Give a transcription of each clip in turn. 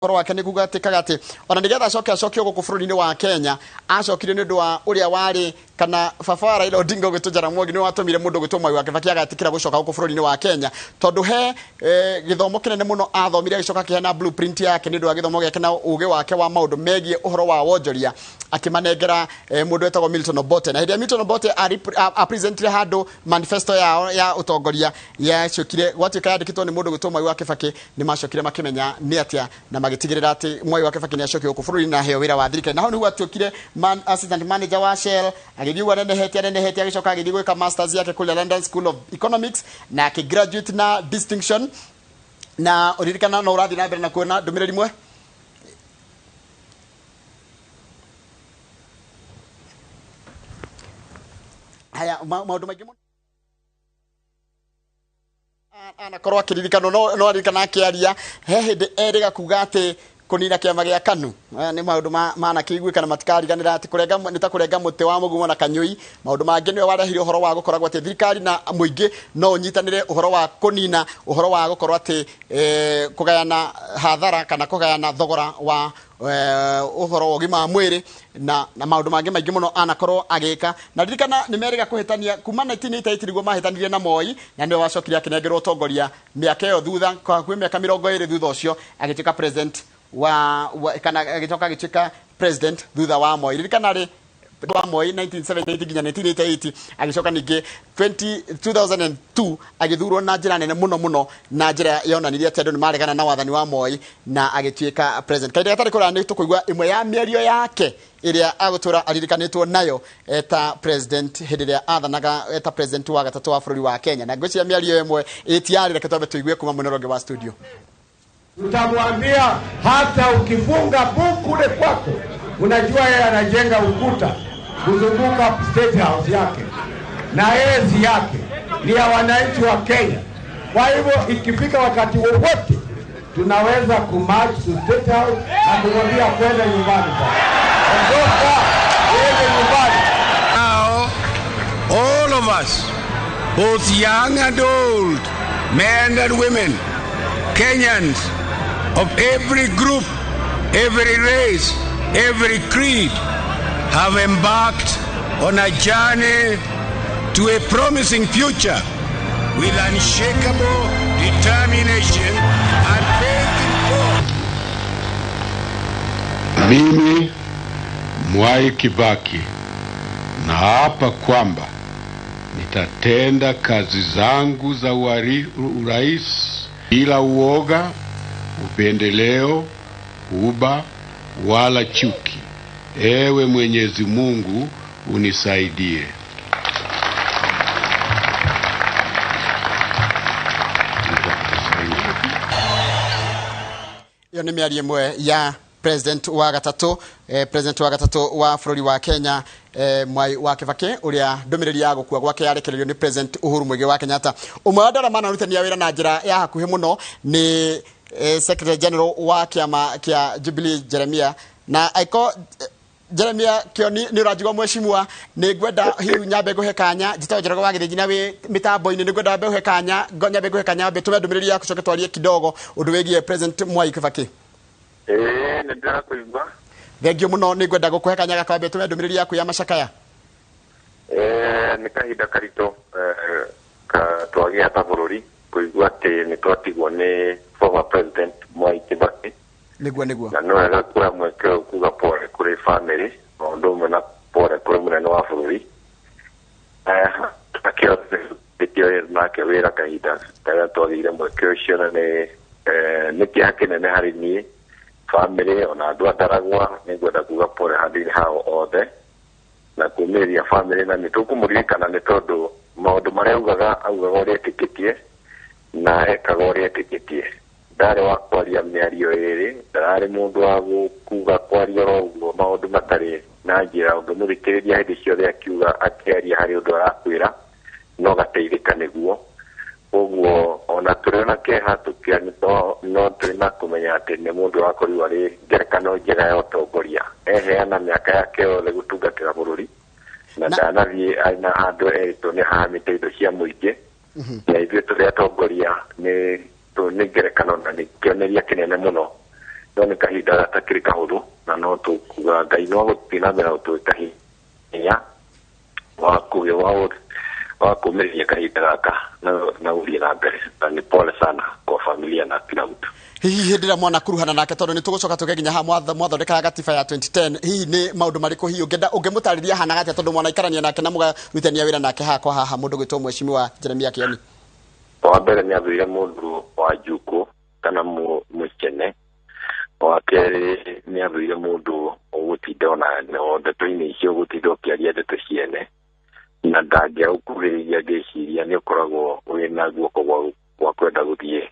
Ũhoro wake nĩ kuga atĩkaga atĩ ona nĩgetha acoke acokio gũkũ bũrũri-inĩ wa Kenya, acokire nĩ ũndũ wa ũrĩa warĩ kana baba wa Raila Odinga ũgĩtwo Jaramogi nĩwe watũmire mũndũ ũgĩtwo Mwai wa Kibaki agatĩkĩra gũcoka gũkũ bũrũri-inĩ wa Kenya, tondũ he gĩthomo kĩnene mũno athomire, agĩcoka akĩheana blueprint yake nĩ ũndũ wa gĩthomo gĩake na ũgĩ wake wa maũndũ megiĩ ũhoro wa wonjoria, akĩmanengera mũndũ wetagwo Milton Obote. Na hĩndĩ ĩrĩa Milton Obote apresentire handũ manifesto yao ya ũtongoria, yacokire gwatuĩka yandĩkĩtwo nĩ mũndũ ũgwĩtwo Mwai wa Kibaki, nĩ macokire makĩmenya nĩ atĩa na magĩtigĩrĩra atĩ Mwai wa Kibaki nĩ acokio gũkũ bũrũri na aheo wĩra wa thirikari. Na hau nĩguo atuĩkire assistant manager wa Shell, agĩthiĩ ũguo anenehete anenehete, agĩcoka agĩthiĩ gwĩka masters yake kũrĩa London School of Economics na akĩgraduate na distinction. Na ũririkana no ũrathiĩ na mbere na kuona ndũmĩrĩri imwe. Haya, maũndũ maingĩ mũno anakorwo akĩririkanwo, no aririkana akĩaria he hĩndĩ erĩga kuga atĩ kũnina kĩama gĩa KANU. Maya nĩ maũndũ manakĩiguĩka na matikariganĩra atĩ kũrenga nĩ ta kũrenga mũtĩ wa mũgumo na kanyũi. Maũndũ mangĩ nĩwe warehire ũhoro wa gũkoragwo atĩ thirikari na mũingĩ no ũnyitanĩre ũhoro wa kũnina ũhoro wa gũkorwo atĩ kũgayana hathara kana kũgayana thogora wa ũhoro wa ũgima wa mwĩrĩ na maũndũ mangĩ maingĩ mũno anakorwo agĩka. Na ririkana nĩ merĩga kũhĩtania kuma 1988 nĩguo mahĩtanirie na Moi, na nĩwe wacokire akĩnengerwo ũtongoria mĩaka ĩyo thutha, kwa hakuhĩ mĩaka 20 thutha ũcio agĩtuĩka president wa kana agĩcoka agĩtuĩka president thutha wa Moi. Ririkana rĩ wa Moi 1978 nginya 1988, agĩcoka ningĩ 2002 agĩthurwo na njĩra nene mũno mũno, na njĩra yonanirie atĩ andũ nĩ maregana na wathani wa Moi na agĩtuĩka president. Kahinda gatarĩ kũraya nĩ tũkũigua ĩmwe ya mĩario yake ĩrĩa agũtũra aririkanĩtwo nayo eta president hĩndĩ ĩrĩa athanaga eta president wa gatatũ wa bũrũri wa Kenya. Na ngwĩciria mĩario ĩmwe ĩtiarĩ, reke twambe tũigue kuma mwena ũrĩa ũngĩ wa studio. Tutamwambia hata ukifunga buku kule kwako, unajua yeye anajenga ukuta kuzunguka State House yake, na yeye si yake, ni ya wananchi wa Kenya. Kwa hivyo ikifika wakati wowote tunaweza kumarch to State House na kumwambia kwenda nyumbani sasa. Ondoka, uende nyumbani. Now, all of us, both young and old, men and women, Kenyans of every group, every race, every creed, have embarked on a journey to a promising future with unshakable determination and faith in God. Mimi Mwai Kibaki naapa kwamba nitatenda kazi zangu za urais bila uoga, upendeleo, uba wala chuki. Ewe Mwenyezi Mungu unisaidie. Iyo nĩ mĩario ĩmwe ya president wa gatatũ, president wa gatatũ wa bũrũri wa Kenya, Mwai wa Kibaki, ũrĩa ndũmĩrĩri ya gũkua gwake yarekereirio nĩ President Uhuru Muigai wa Kenyatta. Ũmwe wa andũ arĩa manarutania wĩra na njĩra ya hakuhĩ mũno nĩ Secretary General wa kĩama kĩa Jubilee Jeremiah. Na aiko Jeremiah Kioni, nĩ ũranjigua mheshimiwa, nĩ ngwenda hihi nyambe ngũhe kanya, njĩtagwo Njoroge wa Gĩthĩnji na wĩ mĩtambo-inĩ, nĩ ngwenda nyambe ngũhe kanya, nyambe ngũhe kanya, nyambe tũme ndũmĩrĩri yaku coke twarie kidogo ũndũ wĩgiĩ President Mwai Kibaki. Ĩĩ, nĩ ndĩrakũigua. Thengiũ mũno, nĩ ngwenda gũkũhe kanya gaka wambe tũme ndũmĩrĩri yaku ya macakaya. Nĩ kahinda karitũ, ka twagĩa ta bũrũri kũigua atĩ nĩ twatigwo nĩ former President Mwai Kibaki. Nĩguo, nĩguo. Na no wega kuoya mweke ũyũ kuga pole kũrĩ family, o ũndũ ũmwe na pole kũrĩ mũnene wa bũrũri. Nake wĩra kahinda karĩa twagĩire mweke ũcio, na nĩ kĩeha kĩnene harĩ niĩ, family ona andũ a Ndaragwa, nĩ ngwenda kuga pole handũ-inĩ hao othe na kũmĩrĩria family, na nĩ tũkũmũririkana nĩ tondũ maũndũ marĩa augaga, augaga ũrĩa etĩkĩtie na ekaga ũrĩa etĩkĩtie. Ndarĩ wa kwaria mĩario ĩrĩ, ndararĩ mũndũ wa kuga kwaria oro ũguo maũndũ matarĩ na njĩra. Ũngĩmũthikĩrĩria hĩndĩ ciothe akiuga akĩaria harĩ ũndũ arakwĩra no gateithĩka nĩguo. Koguo ona tũrĩ na kĩeha no tũrĩ na kũmenya atĩ nĩ mũndũ wakorirwo arĩ ngerekano njega ya ũtongoria. Eheana mĩaka yake yothe gũtungatĩra bũrũri na ndanathiĩ na handũ erĩtwo nĩ ahamĩte indo cia mũingĩ. Na ithuĩ tũrĩ atongoria nĩ ngerekano na nĩ kĩonereria kĩnene mũno. No nĩ kahinda gatakĩrĩ kahũthũ, na no tũkuga Ngai no gũthiĩ na mbere na gũtwĩka hinya wa kũgĩa wa kũmĩrĩria kahinda gaka na gũthiĩ na mbere. Na nĩ pole sana kwa familia na kila mtu. Hihi hĩndĩ ĩrĩa mwanakuruhana nake, tondũ nĩ tũgũcoka tũke nginya haha mwathondekaga gatiba ya 2010, hihi nĩ maũndũ marĩkũ hihi ũngĩenda ũngĩmũtarĩria hana atĩa, tondũ mwanaikarania nake na mũgarutania wĩra nake haha kwa haha, mũndũ gwĩtwo Mheshimiwa Jeremia Kioni? Wa mbere, nĩ athũire mũndũ wa njukũ kana mũcene. Wa kerĩ, nĩ athũire mũndũ ũgũtinda ona ndeto-inĩ icio, ũgũtinda ũkĩaria ndeto ciene, na ndangĩagũkuhĩrĩria. Ngĩciria nĩ ũkoragwo wĩna guoko gwa kwenda gũthiĩ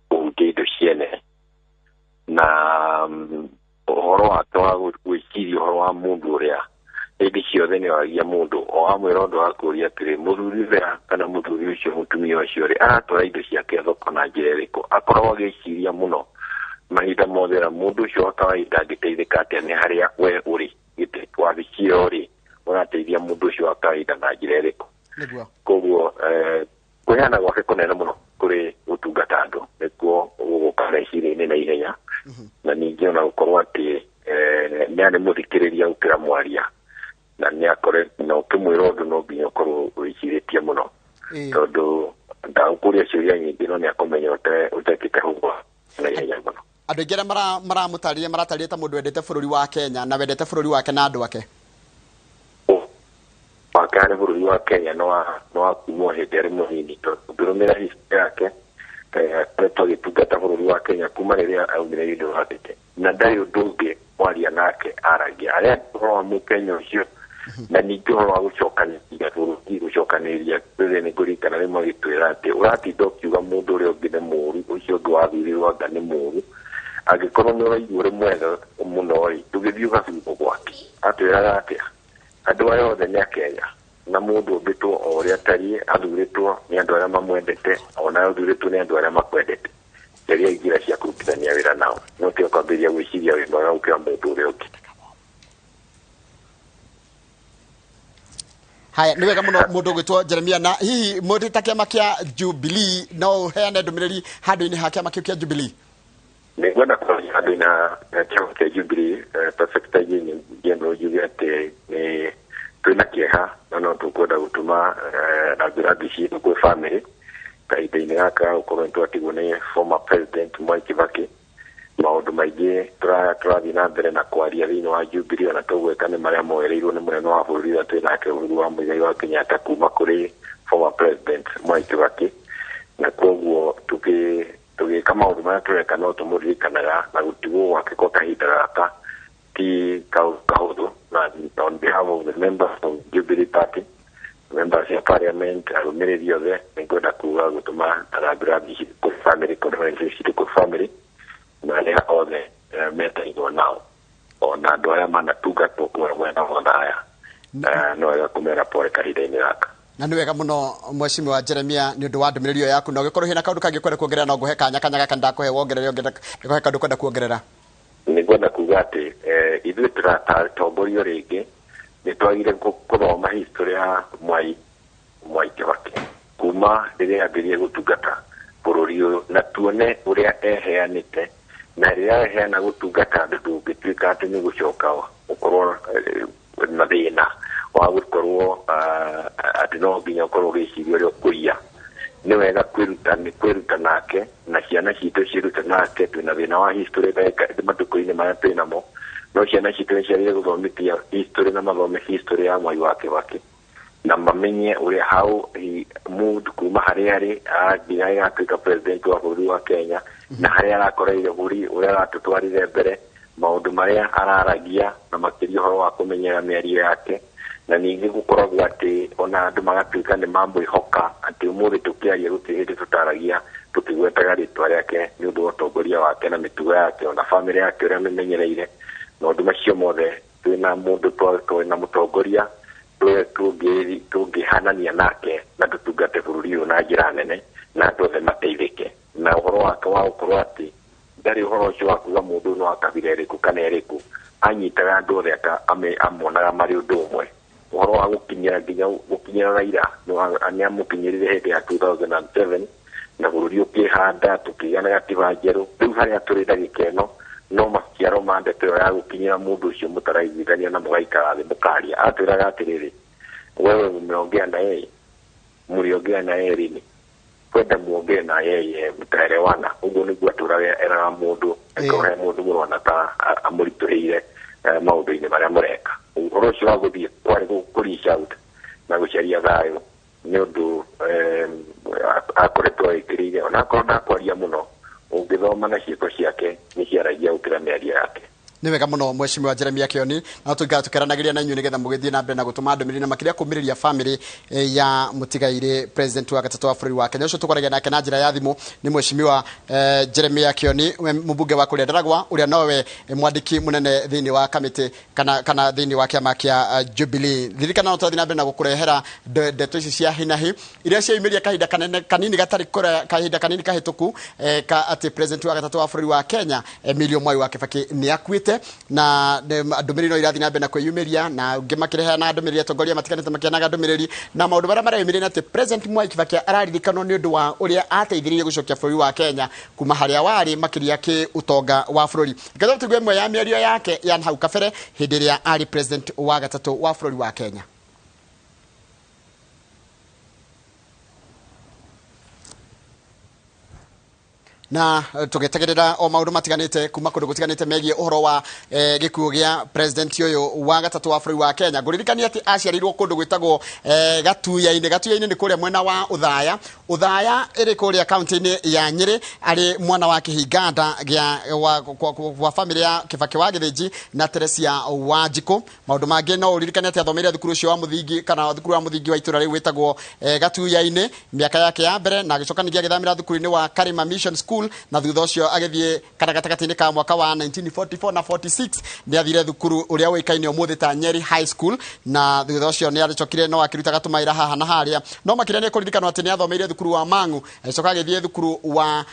kũhutia indo ciene, na ũhoro wake wa gwĩciria ũhoro wa mũndũ ũrĩa hĩndĩ ciothe nĩ oragia mũndũ o amwĩra ũndũ wa kũria atĩrĩ, mũthuri ũrĩa kana mũthuri ũcio, mũtumia ũcio rĩ, aratwara indo ciake thoko na njĩra ĩrĩkũ? Akoragwo agĩciria mũno mahinda mothe na mũndũ ũcio wa kawaida angĩteithĩka atĩa nĩ harĩa we ũrĩ gĩtĩ wabici ĩyo rĩ, ũrateithia mũndũ ũcio wa kawaida na njĩra ĩrĩkũ? Koguo kwĩheana gwake kũnene mũno kũrĩ gũtungata andũ nĩkuo gũgũka meciria-inĩ na ihenya. Na ningĩ ona gũkorwo atĩ nĩ arĩ mũthikĩrĩria gũkĩra mwaria, na nĩ akore na ũkĩmwĩra ũndũ no nginya ũkorwo wĩcirĩtie mũno, tondũ ndagũkũria ciũria nyingĩ, no nĩ akũmenya ũtekĩte ũguo na ihenya mũno. Andũ aingĩ arĩa maramũtarĩria maratarĩria ta mũndũ wendete bũrũri wa Kenya na wendete bũrũri wake na andũ ake. Wake harĩ bũrũri wa Kenya no wa kuma hĩndĩ arĩ mũnini, tondũ ũngĩrũmĩrĩra history yake, akoretwo agĩtungata bũrũri wa Kenya kuma rĩrĩa aumire university, na ndarĩ ũndũ ũngĩ mwaria nake aragia arĩa ũhoro wa mũkenya ũcio, na ningĩ ũhoro wa gũcokanĩrĩria bũrũri, gũcokanĩrĩria rĩrĩa nĩ ngũririkana rĩmwe agĩtwĩra atĩ ũratinda ũkiuga mũndũ ũrĩa ũngĩ nĩ mũũru, ũcio ũngĩ wathurirwo anga nĩ mũũru, angĩkorwo nĩ ũraigua ũrĩ mwega mũno rĩ, ndũgĩthiĩ ũgathurwo gwake. Atwĩraga atĩa, andũ aya othe nĩ akenya, na mũndũ ũmbĩtwo o ũrĩa atariĩ, athurĩtwo nĩ andũ arĩa mamwendete, ona athurĩtwo nĩ andũ arĩa makwendete. Geria njĩra cia kũrutithania wĩra nao, no tiga kwambĩrĩria gwĩciria wĩ mwega gũkĩra mũndũ ũrĩa ũngĩ. Haya, nĩ wega mũno mũndũ ũgwĩtwo Jeremia. Na hihi mũndũ ta kĩama kĩa Jubilee, no ũheane ndũmĩrĩri handũ-inĩ ha kĩama kĩu kĩa Jubilee? Nĩ ngwenda kwaria handũ-inĩ ha kĩama kĩa Jubilee ta sector general, njuge atĩ nĩ twĩna kĩeha, na no tũkwenda gũtũma rambirambi citũ kwĩ family kahinda-inĩ gaka gũkorwo nĩ twatigwo nĩ former president Mwai Kibaki. Maũndũ maingĩ tũrathiĩ na mbere na kwaria thĩinĩ wa Jubilee ona tũgwĩka nĩ marĩa moereirwo nĩ mũnene wa bũrũri ũrĩa twĩ nake, Uhuru wa Muigai wa Kenyatta, kuma kũrĩ former president Mwai Kibaki. Na koguo tũgĩka maũndũ marĩa tũreka no tũmũririkanaga, na gũtigwo gwake kwa kahinda gaka ti kahũthũ. Na on behalf of the members of Jubilee Party, members ya parliament, arũmĩrĩri othe, nĩ ngwenda kuga gũtũma rambirambi citũ kwĩ family, condolences citũ kwĩ family na arĩa othe metairwo nao, ona andũ arĩa manatungatwo kũrĩa mwena wa Othaya, no wega kũmera pole kahinda-inĩ gaka. Na nĩ wega mũno, Mheshimiwa Jeremia, nĩ ũndũ wa ndũmĩrĩri ĩyo yaku. Na ũngĩkorwo hena kaũndũ kangĩ kwenda kuongerera, no ngũhe kanya gaka ndakũhe wongerere, ũngĩenda ngũhe kaũndũ kwenda kuongerera. Nĩ ngwenda kuga atĩ ithuĩ tũratongorio rĩngĩ nĩ twagire gũthoma history ya Mwai Kibaki kuma rĩrĩa ambĩrĩrie gũtungata bũrũri ũyũ, na tuone ũrĩa eheanĩte, na rĩrĩa eheana gũtungata andũ, ndũngĩtuĩka atĩ nĩ gũcoka ũkorwo na thĩna wa gũkorwo atĩ no nginya ũkorwo ũgĩciria ũrĩa ũkũiya. Nĩ wega kwĩruta, nĩ kwĩruta nake, na ciana citũ ciĩrute nake. Twĩna thĩna wa history matukũ-inĩ marĩa twĩ namo, no ciana citũ nĩ ciagĩrĩire gũthomithia history na mathome history ya Mwai wa Kibaki, na mamenye ũrĩa how he moved kuma harĩa arĩ nginya agatuĩka president wa bũrũri wa Kenya, na harĩa arakoreire bũrũri, ũrĩa aratũtwarire mbere, maũndũ marĩa araragia, na makĩria ũhoro wa kũmenyera mĩario yake. Na ningĩ gũkoragwo atĩ ona andũ magatuĩka nĩ mamwĩhoka, atĩ ũmũthĩ tũkĩaria gũtirĩ hĩndĩ tũtaragia tũkĩgwetaga rĩtwa rĩake nĩ ũndũ wa ũtongoria wake na mĩtugo yake, ona bamĩrĩ yake ũrĩa mĩmenyereire. Maũndũ macio mothe, twĩna mũndũ, twĩna mũtongoria tũngĩhanania nake na tũtungate bũrũri ũyũ na njĩra nene, na andũ othe mateithĩke. Na ũhoro wake wa gũkorwo atĩ ndarĩ ũhoro ũcio wa kuga mũndũ no wa kabira ĩrĩkũ kana ĩrĩkũ, anyitaga andũ othe amonaga marĩ ũndũ ũmwe. Ũhoro wa gũkinyĩra nginya gũkinyĩra Raila, nĩ amũkinyĩrire hĩndĩ ya 2007, na bũrũri ũkĩhanda, tũkĩgĩa na gatiba njerũ. Rĩu harĩa tũrĩ ndagĩka ĩno No maciaro ma ndeto ĩyo ya gũkinyĩra mũndũ ũcio mũtaraiguithania na mũgaikara thĩ mũkaria, atwĩraga atĩrĩrĩ, wewe mumeongea na yeye, mliongea na yeye lini? Kwenda muongee na yeye mtaelewana. Ũguo nĩguo atũraga eraga mũndũ angĩkorwo he mũndũ mũrona ta amũritũhĩire maũndũ-inĩ marĩa mũreka. Ũhoro ũcio wa gũthiĩ kwarĩ kũ reach out na gũcaria thayũ nĩ ũndũ akoretwo ekĩrĩire, onakorwo ndakwaria mũno, ũngĩthoma na ciĩko ciake nĩ ciaragia gũkĩra mĩario yake. Nĩ wega mũno Mheshimiwa Jeremiah Kioni, na tũikara tũkeranagĩria na inyuĩ nĩgetha mũgĩthiĩ na mbere na gũtũma ndũmĩrĩri na makĩria kũmĩrĩria famĩlĩ ya mũtigairĩ president wa gatatũ wa bũrũri wa Kenya. Ũcio tũkwaragia nake na njĩra ya thimũ nĩ Mheshimiwa Jeremiah Kioni, mũmbunge wa kũrĩa Ndaragwa, ũrĩa nowe mwandĩki mũnene thĩinĩ wa kamĩtĩ kana thĩinĩ wa kĩama kĩa Jubilee. Ririkana no tũrathiĩ na mbere na gũkũrehera ndeto ici cia hinahi iria ciaumĩria kahinda kanene kanini gatarĩ kũraya, kahinda kanini kahĩtũku, ka atĩ president wa gatatũ wa bũrũri wa Kenya Emilio Mwai wa Kibaki nĩ akuĩte, na ndũmĩrĩri no irathiĩ na mbere na kwĩyumĩria, na ũngĩ makĩreheana ndũmĩrĩri, atongoria matiganĩte makĩheanaga ndũmĩrĩri, na maũndũ marĩa mareyumĩria nĩ atĩ President Mwai Kibaki araririkanwo nĩ ũndũ wa ũrĩa ateithĩrĩirie gũcokia bũrũri wa Kenya kuma harĩa warĩ makĩria kĩ ũtonga wa bũrũri. Reke tũigue ĩmwe ya mĩario yake ya hau kabere hĩndĩ ĩrĩa arĩ president wa gatatũ wa bũrũri wa Kenya. Na tũgĩtegerera o maũndũ matiganĩte kuma kũndũ gũtiganĩte megiĩ ũhoro wa gĩkuũ gĩa president ũyũ wa gatatũ wa bũrũri wa Kenya. Ngũririkania atĩ aciarirwo kũndũ gwĩtagwo Gatuya-inĩ. Gatuya-inĩ nĩ kũrĩa mwena wa Othaya. Othaya ĩrĩ kũrĩa kaunti-inĩ ya Nyĩrĩ, arĩ mwana wa kĩhinganda gĩa wa famĩlĩ ya Kibaki wa Gĩthĩnji na Teresia Wanjikũ. Maũndũ mangĩ no ũririkane atĩ athomeire thukuru ũcio wa mũthingi kana thukuru wa mũthingi wa itũũra rĩu wĩtagwo Gatuya-inĩ mĩaka yake ya mbere, na agĩcoka ningĩ agĩthamĩra thukuru-inĩ wa Karima Mission School, na thutha ũcio agĩthiĩ kana gatagatĩ-inĩ ka mwaka wa 1944 na 46 nĩ athire thukuru ũrĩa ũĩkaine ũmũthĩ ta Nyeri High School, na thutha ũcio nĩ arĩcokire no akĩrutaga tũmawĩra haha na harĩa. No makĩria nĩ kũririkanwo atĩ nĩ athomeire thukuru wa Mang'u, agĩcoka agĩthiĩ thukuru wa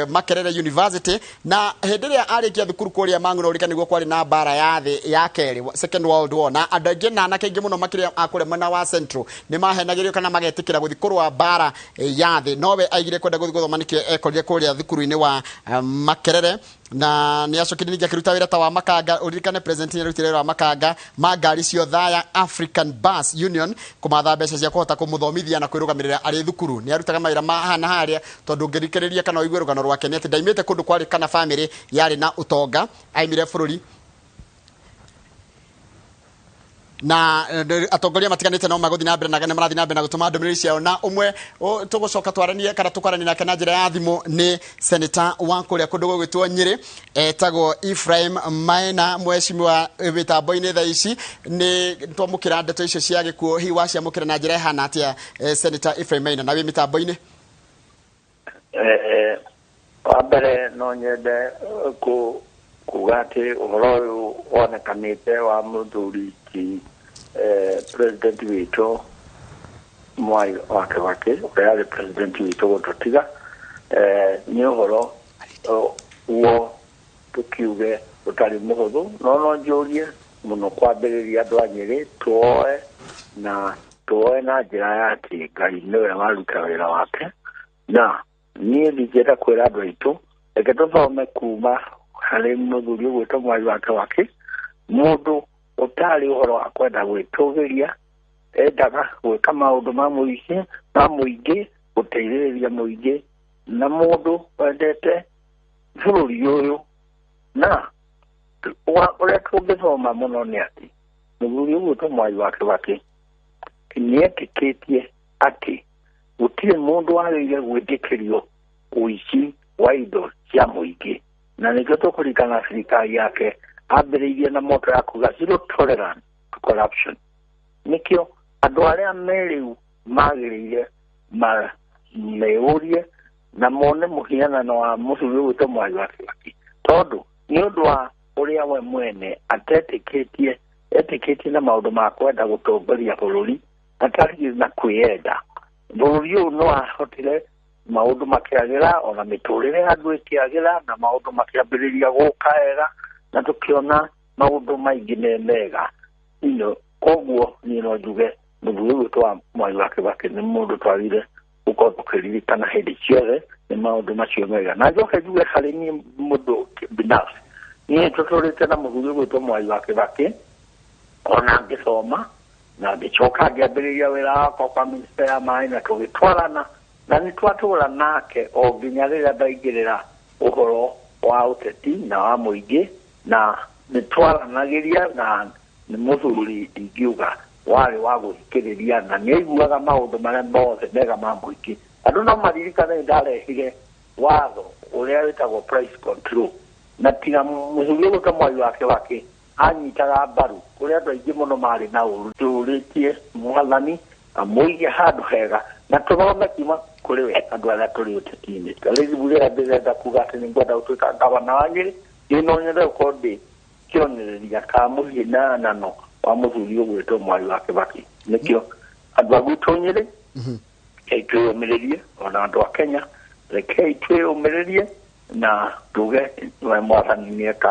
Makerere University, na hĩndĩ ĩrĩa arĩkia thukuru kũrĩa Mang'u no ũririkane nĩguo kwarĩ na mbara ya thĩ ya kerĩ, Second World War, na andũ aingĩ na anake aingĩ mũno makĩria a kũrĩa mwena wa Central nĩ mahenagĩrio kana magetĩkĩra gũthiĩ kũrũa mbara ya thĩ, nowe aigire kwenda gũthiĩ gũthoma nĩkĩo ekorire kũrĩa thukuru-inĩ wa Makerere, na nĩ acokire ningĩ akĩruta wĩra ta wa makanga. Ũririkane president nĩ arutire wĩra wa makanga ma ngari cia Othaya African Bus Union kũmatha mbeca cia kũhota kũmũthomithia na kwĩrũgamĩrĩra arĩ thukuru. Nĩ arutaga mawĩra ma haha na harĩa, tondũ ũngĩrikĩrĩria kana ũigue rũgano rwake nĩ atĩ ndaimĩte kũndũ kwarĩ kana famĩlĩ yarĩ na ũtonga, aimire bũrũri na atongoria matiganĩte no magũthiĩ na mbere na marathiĩ na mbere na gũtũma ndũmĩrĩri ciao, na ũmwe tũgũcoka twaranie kana tũkwaranie nake na njĩra ya thimũ nĩ seneta wa kũrĩa kũndũ gũgwĩtwo Nyĩrĩ, etagwo Ephraim Maina. Mheshimiwa mĩtambo-inĩ thaa ici nĩ twamũkĩra ndeto icio cia gĩkuũ, hihi waciamũkĩra na njĩra ĩhana atĩa, Senator Ephraim Maina, na wĩ mĩtambo-inĩ? Wa mbere no nyende kuga atĩ ũhoro ũyũ wonekanĩte wa mũthuri ti president witũ Mwai wa Kibaki, ũrĩa arĩ president witũ gũtũtiga, nĩ ũhoro wo tũkiuge ũtarĩ mũhũthũ, no no njũrie mũno kwambĩrĩria andũ a Nyĩrĩ tuoe na njĩra ya atĩ Ngai nĩwe waruta wĩra wake, na niĩ ndingĩenda kwĩra andũ aitũ reke tũthome kuma harĩ mũthuri ũgwĩtwo Mwai wa Kibaki, mũndũ ũtarĩ ũhoro wa kwenda gwĩtũgĩria, endaga gwĩka maũndũ ma mũingĩ, gũteithĩrĩria mũingĩ, na mũndũ wendete bũrũri ũyũ. Na ũrĩa tũngĩthoma mũno nĩ atĩ mũthuri ũgwĩtwo Mwai wa Kibaki nĩetĩkĩtie atĩ gũtirĩ mũndũ wagĩrĩire gwĩtĩkĩrio ũici wa indo cia mũingĩ, na nĩkĩo tũkũririkana thirikari yake ambĩrĩirie na motto ya kuga zero tolerance to corruption. Nĩkĩo andũ arĩa me rĩu magĩrĩire meyũrie na mone mũhianano wa mũthuri ũgwĩtwo Mwai wa Kibaki, tondũ nĩ ũndũ wa ũrĩa we mwene atetĩkĩtie, etĩkĩtie na maũndũ ma kwenda gũtongoria bũrũri atarĩ na kwĩyenda. Bũrũri ũyũ no ahotire maũndũ makĩagĩra, ona mĩtũrĩre ya andũ ĩkĩagĩra, na maũndũ makĩambĩrĩria gũka wega, na tũkĩona maũndũ maingĩ me mega. Koguo niĩ no njuge mũthuri ũyũ wa Mwai wa Kibaki nĩ mũndũ twagĩrĩire gũkorwo tũkĩririkana hĩndĩ ciothe nĩ maũndũ macio mega. Na njoke njuge harĩ niĩ mũndũ binafsi, Niĩ tũtũrĩte na mũthuri ũgwĩtwo Mwai wa Kĩbakĩ ona ngĩthoma na ngĩcoka ngĩambĩrĩria wĩra wakwa kwa minista ya maĩ na tũgĩtwarana na nĩ twatũra nake o nginya rĩrĩa ndaingĩrĩra ũhoro wa ũteti na wa mũingĩ na nĩ twaranagĩria na nĩ mũthuri ingiuga warĩ wa gũthikĩrĩria na nĩ aiguaga maũndũ marĩa mothe mega ma mũingĩ. Andũ no maririkane nĩ ndarehire watho ũrĩa wĩtagwo price control na tiga mũthuri ũgwĩtwo Mwai wa Kĩbakĩ anyitaga mbaru kũrĩa andũ aingĩ mũno marĩ na ũru. Tũrĩtie mwathani amũige handũ hega na tũthome kuma kũrĩ we andũ arĩa tũrĩ ũteti-inĩ. Ta rĩu rĩrĩa ndĩrenda kuga atĩ nĩ ngwenda gũtuĩka gavana wa Nyĩrĩ, niĩ no nyende gũkorwo ndĩ kĩonereria ka mũhianano wa mũthuri ũgwĩtwo Mwai wa Kĩbakĩ. Nĩkĩo andũ a gwitũ Nyĩrĩ, rekei twĩyũmĩrĩrie, ona andũ a Kenya rekei twĩyũmĩrĩrie na tuge we mwathani nĩeka.